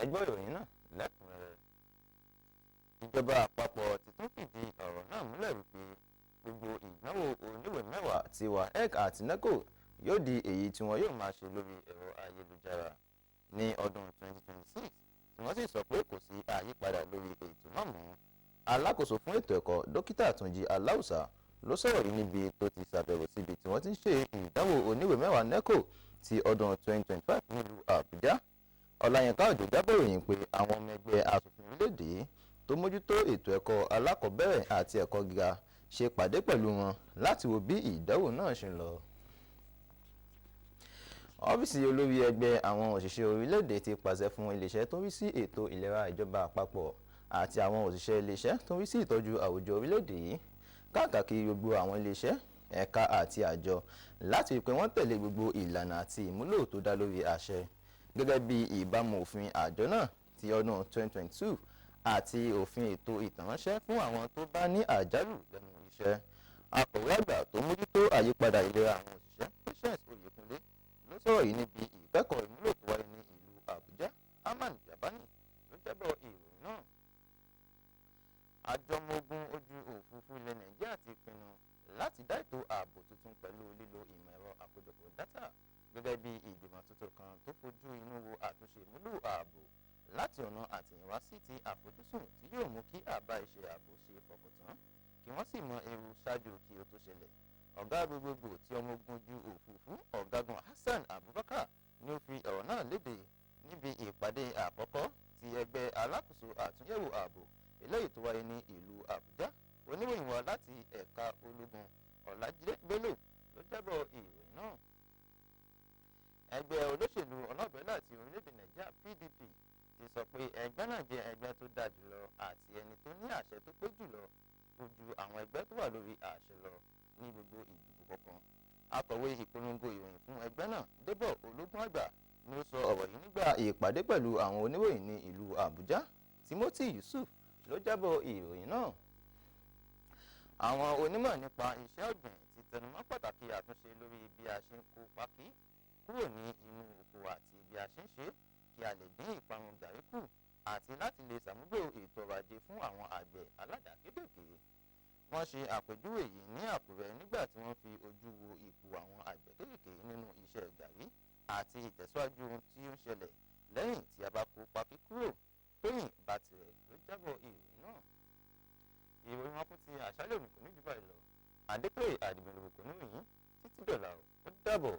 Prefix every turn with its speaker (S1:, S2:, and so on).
S1: Ẹ gbọ́ ìròyìn náà lẹ́kùnrẹ́rẹ́. Ìjọba àpapọ̀ ti tún fìdí ọ̀rọ̀ náà múlẹ̀ wípé gbogbo ìdánwò oníwèé mẹ́wàá ti WAEC àti NECO yóò di èyí tí wọn yóò máa ṣe lórí ẹ̀rọ ayélujára ní ọdún 2026, tí wọ́n sì sọ pé kò sí àyípadà lórí ètò náà mọ́. Alákòóso fún ètò ẹ̀kọ́, Dókítà Túnjí Aláùsá, ló sọ̀rọ̀ yìí níbi tó ti ṣàbẹ̀wò síbi tí wọ́n ti ń ṣe ìdánwò oníwèé mẹ́wàá NECO ti ọdún 2025 nílùú Àbújá. Ọláyínká Òjó jábọ̀ ìròyìn pé àwọn ọmọ ẹgbẹ́ aṣòfin orílẹ̀-èdè tó mójútó ètò ẹ̀kọ́ alákọ̀ọ́bẹ̀rẹ̀ àti ẹ̀kọ́ gíga ṣe pàdé pẹ̀lú wọn láti wo bí ìdánwò náà ṣe ń lọ. Ọ́fíìsì olórí ẹgbẹ́ àwọn òṣìṣẹ́ orílẹ̀-èdè ti pàṣẹ fún iléeṣẹ́ tó ń rí sí ètò ìlera ìjọba àpapọ̀ àti àwọn òṣìṣẹ́ iléeṣẹ́ tó ń rí sí ìtọ́jú àwùjọ orílẹ̀-èdè yìí káàkiri gbogbo àwọn iléeṣẹ́, ẹ̀ka àti àjọ láti rí pé wọ́n tẹ̀lé gbogbo ìlànà àti ìmúlò tó dá lórí àṣẹ gẹ́gẹ́ bí ìbámu òfin àjọ náà ti ọdún 2022 àti òfin ètò ìtànránṣẹ́ fún àwọn tó bá ní àjálù lẹ́nu iṣẹ́. Akọ̀wé àgbà tó mójútó àyípadà ìlera àwọn òṣìṣẹ́, Patience Oyèkúnlé, ló sọ̀rọ̀ yìí níbi ìkẹ́kọ̀ọ́ ìmúlò tó wáyé ní ìlú Àbújá. Ahmad Yabani ló jábọ̀ ìròyìn náà. Àjọ ọmọ ogun ojú òfurufú ilẹ̀ Nàìjíríà ti pinnu láti dá ètò ààbò tuntun pẹ̀lú lílo ìmọ̀ ẹ̀rọ àkójọpọ̀ dátà, gẹ́gẹ́ bí ìgbìmọ̀ tuntun kan tó fojú inú wo àtúnṣe ìmúlò ààbò láti ọ̀nà àtẹ̀yìnwá sí ti àfojúsùn tí yóò mú kí àbá iṣẹ́ ààbò ṣe fọkàntán, kí wọ́n sì mọ ewu ṣáájú kí ó tó ṣẹlẹ̀. Ọ̀gá gbogbogbò tí ọmọ ogun ojú òfurufú, Ọ̀gágun Hasan Abubakar, ni ó fi ọ̀rọ̀ náà léde níbi ìpàdé àkọ́kọ́ ti ẹgbẹ́ alákòóso àtúnyẹ̀wò ààbò eléyìí tó wáyé ní ìlú Àbújá. Oníròyìn wa láti ẹ̀ka ológun, Ọ̀làjídé Bello, ló jábọ̀ ìròyìn náà. Ẹgbẹ́ olóṣèlú ọlọ́bẹ̀ẹ́lá ti orílẹ̀-èdè Nàìjíríà, PDP, ti sọ pé ẹgbẹ́ náà jẹ́ ẹgbẹ́ tó dáa jùlọ àti ẹni tó ní àṣẹ tó pé jùlọ ju àwọn ẹgbẹ́ tó wà lórí àṣẹ lọ ní gbogbo ìdìbò kọ̀ọ̀kan. Akọ̀wé ìpolongo ìròyìn fún ẹgbẹ́ náà, Débọ̀ Ológun Àgbà, ni ó sọ ọ̀rọ̀ yìí nígbà ìpàdé pẹ̀lú àwọn oníròyìn ní ìlú Àbújá. Timothy Yusuf ló jábọ̀ ìròyìn náà. Àwọn onímọ̀ nípa iṣẹ́ ọ̀gbìn ti tẹnumọ́ pàtàkì àtúnṣe lórí bí a ṣe ń kó pákí kúrò ní inú oko àti bí a ṣe ń ṣe kí a lè dín ìparun gàrí kù àti láti lè ṣàmúlò ètò ọrọ̀ ajé fún àwọn àgbẹ̀ aládàá kéékèèké. Wọ́n ṣe àpèjúwe yìí ní Àkúrẹ́ nígbà tí wọ́n fi ojú wo ipò àwọn àgbẹ̀ kéékèèké nínú iṣẹ́ gàrí àti ìtẹ̀síwájú ohun tí ó ń ṣẹlẹ̀ lẹ́yìn tí a bá kó pákí kúrò. Tóyìn Bàtìrẹ̀ ló jábọ̀ ìròyìn náà. Ìròyìn wọn fún ti àṣálẹ́ òní kò ní jù báyìí lọ. Àdépè Àdìgbòlòkò ní òyìn títí dọ̀là, ó dàbọ̀.